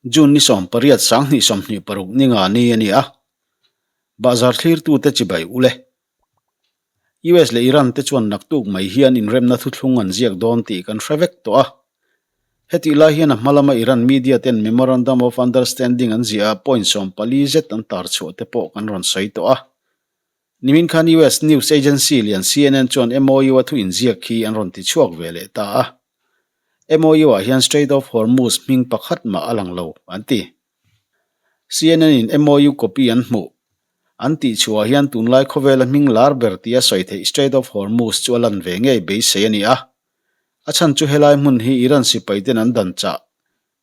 June ni 18 2026 ni nga ni a ni a, bahzar thlirtute chibai u le. US leh Iran te chuan naktuk mai hian inremna thuthlung an ziak dawn tih kan hre vek tawh a. Hetih lai hian a hma lama Iran media ten Memorandum of Understanding an ziah a point 14 zet an tar chhuah te pawh kan rawn sawi tawh a. Nimin khan US news agency lian CNN chuan MOU a thu inziak khi an rawn ti chhuak ve leh ta a. MOU ah hian Strait of Hormuz hming pakhat mah a lang lo, an ti. CNN in MOU copy an hmuh. An tih chhuah hian tunlai khawvela hming lar ber tia sawi theih Strait of Hormuz chu a lan ve ngei beisei a ni a. A chhan chu helai hmun hi Iran sipai ten an dan chah.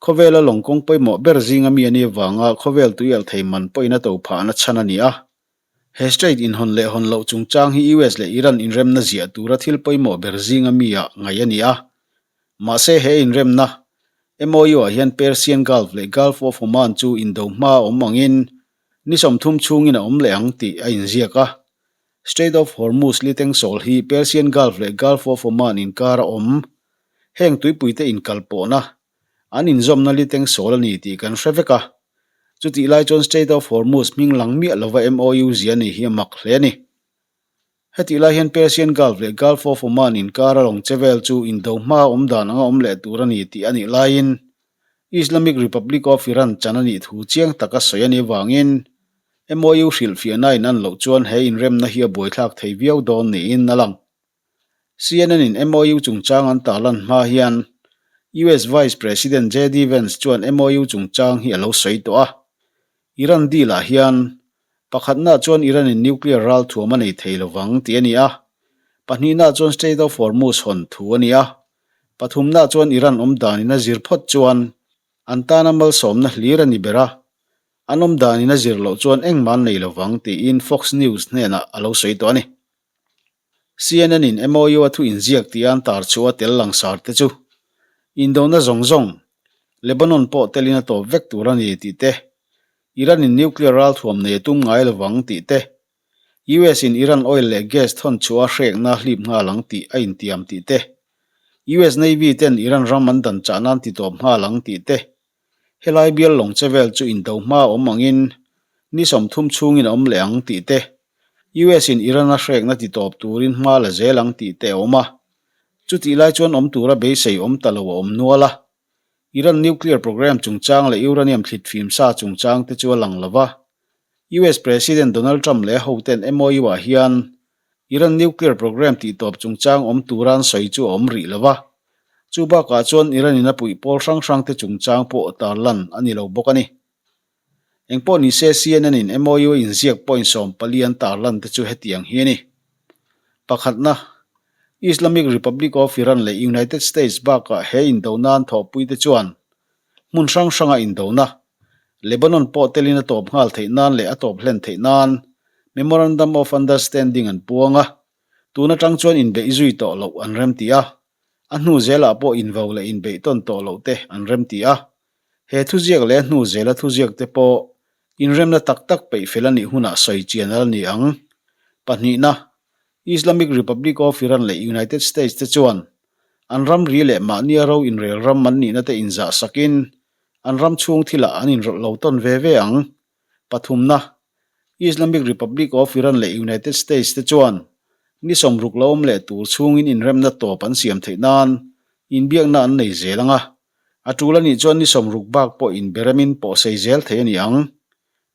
Khawvela lawng kawng pawimawh ber zinga mi a nih avanga khawvel tuialh thei man pawhin a to phahna chhan a ni a. He strait inhawn leh hawn loh chungchang hi US leh Iran inremna ziah tura thil pawimawh ber zinga mi ah ngaih a ni a. Mahse he inremna, MOU ah hian Persian Gulf leh Gulf of Oman chu indo hma a awm angin ni 30 chhungin a awm leh ang tih a inziak a. Strait of Hormuz litengsawl hi Persian Gulf leh Gulf of Oman inkar a awm. Heng tuipuite inkalpawhna An inzawmna litengsawl a ni tih kan hre vek a. Chutih lai chuan Strait of Hormuz hming lang miah lova MOU zia ni hi a mak hle a ni. Hetih lai hian Persian Gulf leh Gulf of Oman inkara lawng che vel chu indo hma awm dan anga awm leh tur a ni tih a nih laiin Islamic Republic of Iran chan a nih thu chiang taka sawi a nih avangin MOU hrilhfiahna in an loh chuan he inremna hi a buaithlak thei viau dawn niin a lang. CNN in MOU chungchang an tarlan hma hian US Vice President JD Vance chuan MOU chungchang hi a lo sawi tawh a. Iran deal ah hian pakhatna chuan Iran in nuclear ral thuam a nei thei lovang tih a ni a, pahnihna chuan Strait of Hormuz hawn thu a ni a, pathumna chuan Iran awm danin a zir phawt chuan an tana malsawmna hlir a ni ber a, an awm danin a zir loh chuan engmah an nei lovang tiin Fox News hnenah a lo sawi tawh a ni. CNN in MOU a thu inziak tih an tar chhuah a tel langsar te chu indona zawng zawng Lebanon pawh telin a tawp vek tur a ni tih te, Iran in nuclear ralthuam nei a tum ngai lovang tih te, US in Iran oil leh gas thawn chhuah a hrekna hlip nghal ang tih a intiam tih te, US Navy ten Iran ram an dan chah nan ti tawp nghal ang tih te, Helai bial lawng che vel chu indo hma a awm angin ni 30 chhungin a awm leh ang tih te, US in Iran a hrekna ti tawp turin hma la zel ang tih te a awm a. Chutih lai chuan awm tura beisei awm ta lo a awm nual a. Iran nuclear program chungchang leh uranium thlit fim sa chungchang te chu a lang lo va. US President Donald Trump leh a hoten MOU ah hian Iran nuclear program tihtawp chungchang awm tura an sawi chu a awm rih lo va, chu bakah chuan Iran in a puih pawl hrang hrangte chungchang pawh tarlan a ni lo bawk a ni. Engpawh ni se CNN in MOU a inziak point 14 an tarlan te chu hetiang hi a ni. Pakhatna, Islamic Republic of Iran leh United States bakah he indona an thawhpui te chuan hmun hrang hranga indona, Lebanon pawh telin a tawp nghal theih nan leh a tawp hlen theih nan Memorandum of Understanding an puang a, tun atang chuan inbeih zui tawh loh an remti a, a hnu zelah pawh invo leh inbeih tawn tawh loh te an remti a. He thuziak leh a hnu zela thuziak te pawh inremna tak tak peih fel a nih hunah sawi chian a la ni ang. Pahnihna, Islamic Republic of Iran leh United States te chuan an ramri leh mahnia ro inrel ram an nihna te inzah sakin An ram chhung thilah an inrawlh lo tawn ve ve ang. Pathumna, Islamic Republic of Iran leh United States te chuan ni 60 la awm leh tur chhungin inremna tawp an siam theih nan inbiakna an nei zel ang a, a tul a nih chuan ni 60 bak pawh inberemin pawhsei zel thei a ni ang.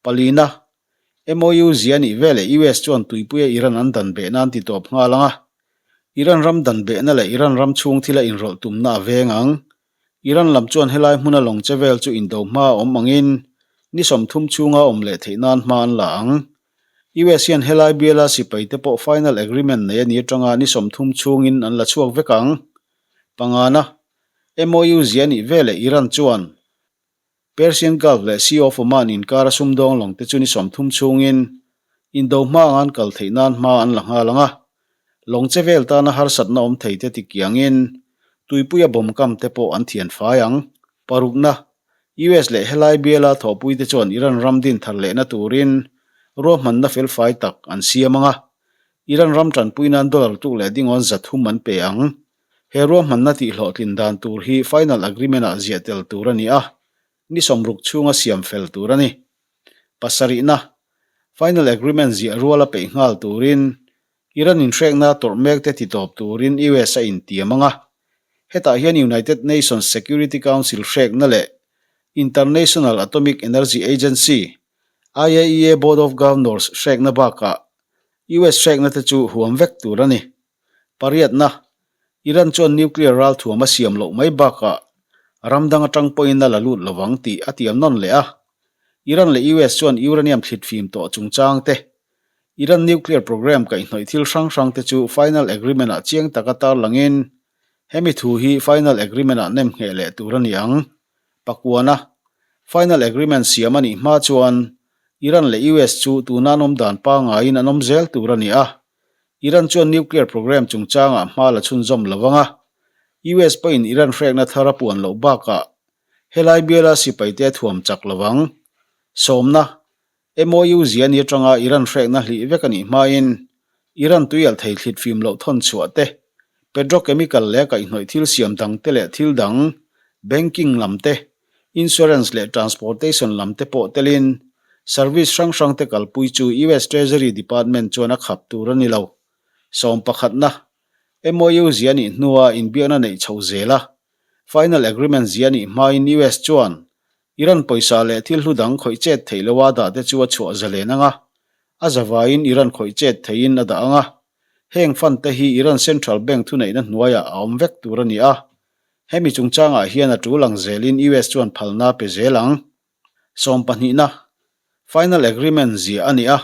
Palina, MOU zia nih veleh US chuan tuipuia Iran an dan beh nan ti tawp nghal ang a, Iran ram dan behna leh Iran ram chhung thila inrawlh tumna a veng ang. Iran lam chuan helai hmuna lawng che vel chu indo hma a awm angin ni 30 chhunga awm leh theih nan hma an la ang. US hian helai biala sipai te pawh final agreement nei a ni atanga ni 30 chhungin an la chhuak vek ang. Pangana, MOU zia nih veleh Iran chuan Persian Gulf leh Sea of Oman inkara sumdawng lawng te chu ni 30 chhungin indo hma anga an kal theih nan hma an la nghal ang a. Lawng che vel tana harsatna awm thei te tikiangin tuipuia bomb kam te pawh an thian fai ang. Parukna, US leh helai biala thawhpui te chuan Iran ram din thar lehna turin ruahmanna felfai tak an siam ang a. Iran ram tanpui nan dollar tuk leh dingawn 300 an pe ang. He ruahmanna tihhlawhtlin dan tur hi final agreement-ah ziah tel tur a ni a. Ni 60 chhunga siam fel tur a ni. Pasarihna, Final agreement ziah rual a peih nghal turin Iran inhrekna tawrh mekte titawp turin US a intiam ang a. Hetah hian United Nations Security Council hrekna leh International Atomic Energy Agency, IAEA Board of Governors hrekna bakah US hrekna te chu huam vek tur a ni. Pariatna, Iran chuan nuclear ralthuam a siam loh mai bakah ram dang atang pawhin a la lut lovang tih a tiam nawn leh a. Iran leh US chuan uranium thlitfim tawh chungchang te, Iran nuclear program kaihhnawih thil hrang hrang te chu final agreement ah chiang taka tarlangin hemi thu hi final agreement ah nem ngheh leh tur a ni ang. Pakuana, Final agreement siam a nih hma chuan Iran leh US chu tuna an awm dan pangaiin an awm zel tur a ni a. Iran chuan nuclear program chungchangah hma la chhunzawm lo vang a, US pawhin Iran hrekna thar a puan loh bakah helai biala sipaite a thuam chak lo vang. Sawmna, MOU zia ni atanga Iran hrekna hlih vek a nih hmain Iran tuialh thei thlit fim loh thawn chhuah te, petrochemical leh kaihhnawih thil siam dang te leh thil dang, banking lam te, insurance leh transportation lam te pawh telin service hrang hrang te kalpui chu US Treasury Department chuan a khap tur a ni lo. Sawm pakhatna, MOU zia nih hnua inbiakna neih chho zel a, final agreement zia nih hmain US chuan Iran pawisa leh thil hlu dang khawih chet theih loa dah te chu a chhuah zalen ang a, a zavaiin Iran khawih chet theihin a dah ang a. Heng fund te hi Iran Central Bank thuneihna hnuaiah a awm vek tur a ni a. Hemi chungchangah hian a tul ang zelin US chuan phalna pe zel ang. Sawm pahnihna, Final agreement ziah a ni a,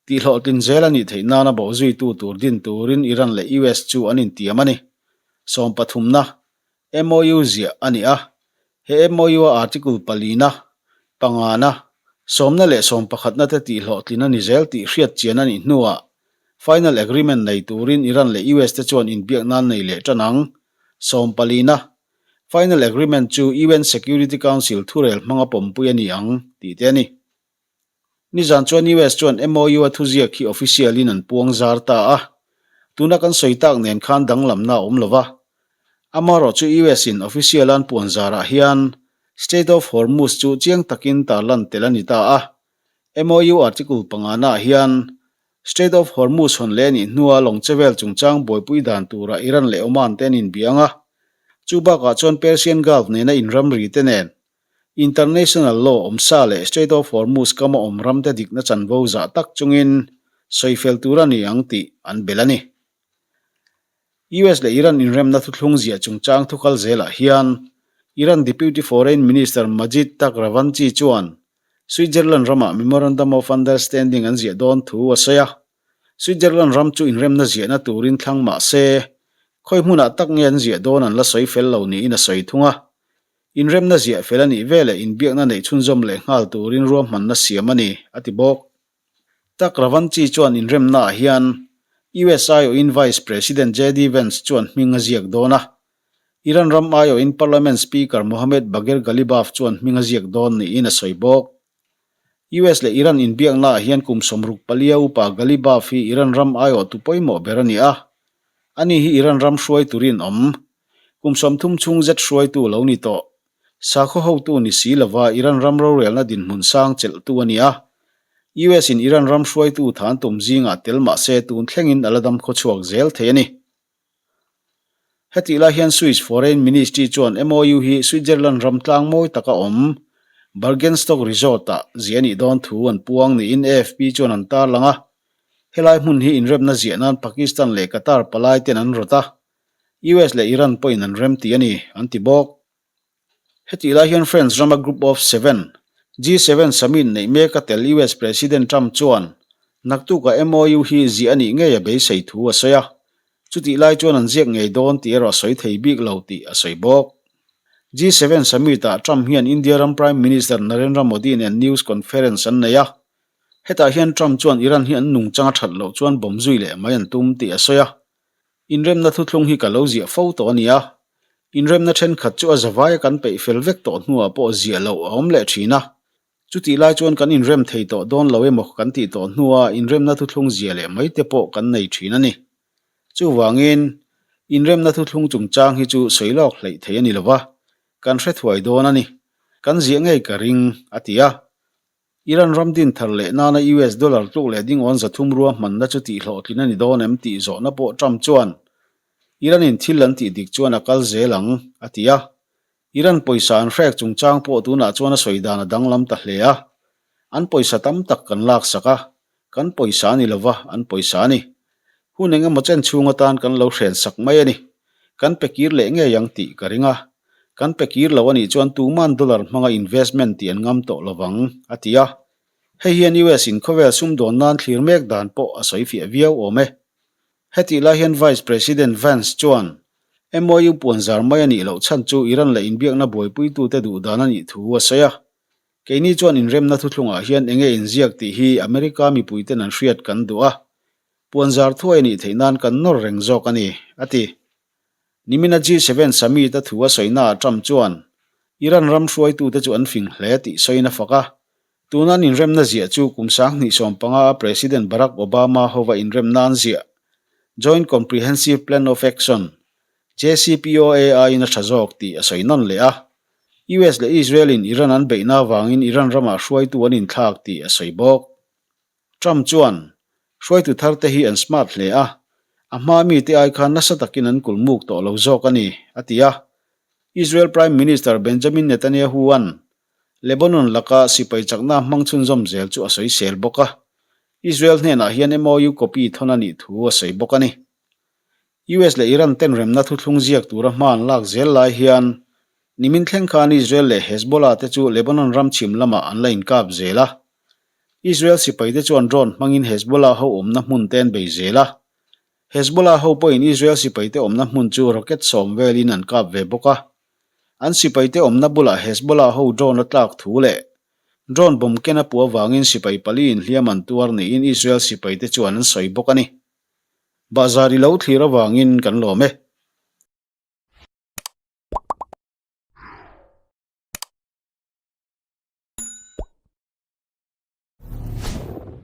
tihhlawhtlin zel a nih theih nana bawhzuitu tur din turin Iran leh US chu an intiam a ni. Sawm pathumna, MOU ziah a ni a, he MOU-a article palina, pangana, sawmna leh sawm pakhatna te tihhlawhtlin a ni zel tih hriat chian a nih hnuah final agreement nei turin Iran leh US te chuan inbiak nan nei leh tan ang. Sawm palina, final agreement chu UN Security Council thurel hmanga pawmpui a ni ang tih te a ni. Nizan chuan US chuan MOU-a thuziak hi official-in an puang zar ta a, tuna kan sawi tak nen khan danglamna a awm lo va. Amaherawh chu US-in official-a an puan zarah hian Strait of Hormuz chu chiang takin tarlan tel a ni ta a. MOU article panganaah hian Strait of Hormuz hawn leh a nih hnua lawng chevel chungchang buaipui dan turah Iran leh Oman te an inbiang a. Chu bakah chuan Persian Gulf nena inramri te nen International law awmsa leh Strait of Hormuz kama awm ramte dikna chanvo zah tak chungin sawifel tur a ni ang tih an belh a ni. US leh Iran inremna thuthlung ziah chungchang thukal zelah hian Iran Deputy Foreign Minister Majid Takht Ravanchi chuan Switzerland ramah Memorandum of Understanding an ziah dawn thu a sawi a. Switzerland ram chu inremna ziahna turin thlang mah se, khawi hmunah tak nge an ziah dawn an la sawi fel lo niin a sawi thung a. Inremna ziah fel a nih veleh inbiakna neih chhunzawm leh nghal turin ruahmanna siam a ni, a ti bawk. Tak Ravanchi chuan inremnaah hian US aiawhin Vice President JD Vance chuan hming a ziak dawn a. Iran ram aiawhin Parliament Speaker Mohammad Bagher Ghalibaf chuan hming a ziak dawn niin a sawi bawk. US leh Iran inbiaknaah hian kum 60 palia upa Ghalibaf hi Iran ram aiawhtu pawimawh ber a ni a. Ani hi Iran ram hruaitu rinawm, Kum 30 chhung zet hruaitu lo ni tawh. Sakhaw hotu ni si lova Iran ram rorelna dinhmun sang chelhtu a ni a. US in Iran ram hruaitu than tum zingah tel mah se tun thlengin a la dam khawchhuak zel thei a ni. Hetih lai hian Swiss Foreign Ministry chuan MOU hi Switzerland ram tlang mawi taka awm Burgenstock Resort-ah ziah a nih dawn thu an puang niin AFP chuan an tarlang a. Helai hmun hi inremna ziah nan Pakistan leh Qatar palai ten an rawt a. US leh Iran pawhin an rem ti a ni, an ti bawk. Hetih lai hian France rama Group of Seven, G7, summit neih mek a tel US President Trump chuan naktukah MOU hi ziah a nih ngei a beisei thu a sawi a, chutih lai chuan an ziak ngei dawn tih erawh a sawi thei bik lo tih a sawi bawk. G7 summit-ah Trump hian India ram Prime Minister Narendra Modi nen news conference an nei a, hetah hian Trump chuan Iran hi an nungchang a that loh chuan bomb zui leh mai an tum tih a sawi a. Inremna thuthlung hi ka lo ziah fo tawh a ni a, inremna thenkhat chu a zavaia kan peih fel vek tawh hnuah pawh ziah loh a awm leh thin a. Chutih lai chuan kan inrem thei tawh dawn lo emaw kan tih tawh hnua inremna thuthlung ziah leh mai te pawh kan nei thin a ni. Chuvangin, inremna thuthlung chungchang hi chu sawi lawk hleih thei a ni lo va, kan hre thuai dawn a ni. Kan ziah ngei ka ring, a ti a. Iran ram din thar leh nana US dollar tluk leh dingawn 300 ruahmanna chu tihhlawhtlin a ni dawn em tih zawhna pawh Trump chuan Iran-in thil an tih dik chuan a kal zel ang, a ti a. Iran pawisa an hrek chungchang pawh tunah chuan a sawi dan a danglam ta hle a. An pawisa tam tak kan laksak a, kan pawisa a ni lova, an pawisa a ni. Hun eng emaw chen chhung atan kan lo hren sak mai a ni. Kan pe kir leh ngei ang tih ka ring a. Kan pe kir lo a nih chuan tuman dollar hmanga investment tih an ngam tawh lovang, a ti a. Hei hian US in khawvel sumdawn nan thlir mek dan pawh a sawi fiah viau awm e. Hetih lai hian Vice President Vance chuan MOU puanzar mai a nih loh chhan chu Iran leh inbiakna buaipuitute duh dan a nih thu a sawi a. Keini chuan inremna thuthlungah hian enge inziak tih hi America mipuiten an hriat kan duh a, puanzar thuai a nih theih nan kan nawr reng zawk a ni, a ti. Nimina G7 Summit a thu a sawinaah Trump chuan Iran ram hruaitute chu an fing hle tih sawiin a fak a, tuna an inremna ziah chu kum 2015 a President Barack Obama hova inremna an ziah Joint Comprehensive Plan of Action, JCPOA, aiin a tha zawk tih a sawi nawn leh a. US leh Israel in Iran an beihna avangin Iran ramah hruaitu an inthlak tih a sawi bawk. Trump chuan, Hruaitu thar te hi an smart hle a, a hma mite ai khan nasa takin an kulmuk tawh lo zawk a ni, a ti a. Israel Prime Minister Benjamin Netanyahu-a'n Lebanon laka sipai chakna hmang chhunzawm zel chu a sawisel bawk a. Israel hnenah hian MOU copy thawn a nih thu a sawi bawk a ni. US leh Iran ten remna thuthlung ziak tura hma an lak zel lai hian nimin thleng khan Israel leh Hezbollah te chu Lebanon ram chhim lamah an la inkap zel a. Israel sipaite chuan drone hmangin Hezbollah ho awmna hmun te an bei zel a. Hezbollah ho pawhin Israel sipaite awmna hmun chu rocket sawm velin an kap ve bawk a. An sipaite awmna bulah Hezbollah ho drone a tlak thu leh drone bomb ken a puh avangin sipai pali inhliam an tuar niin Israel sipaite chuan an sawi bawk a ni. Bahzar i lo thlir avangin kan lawm e.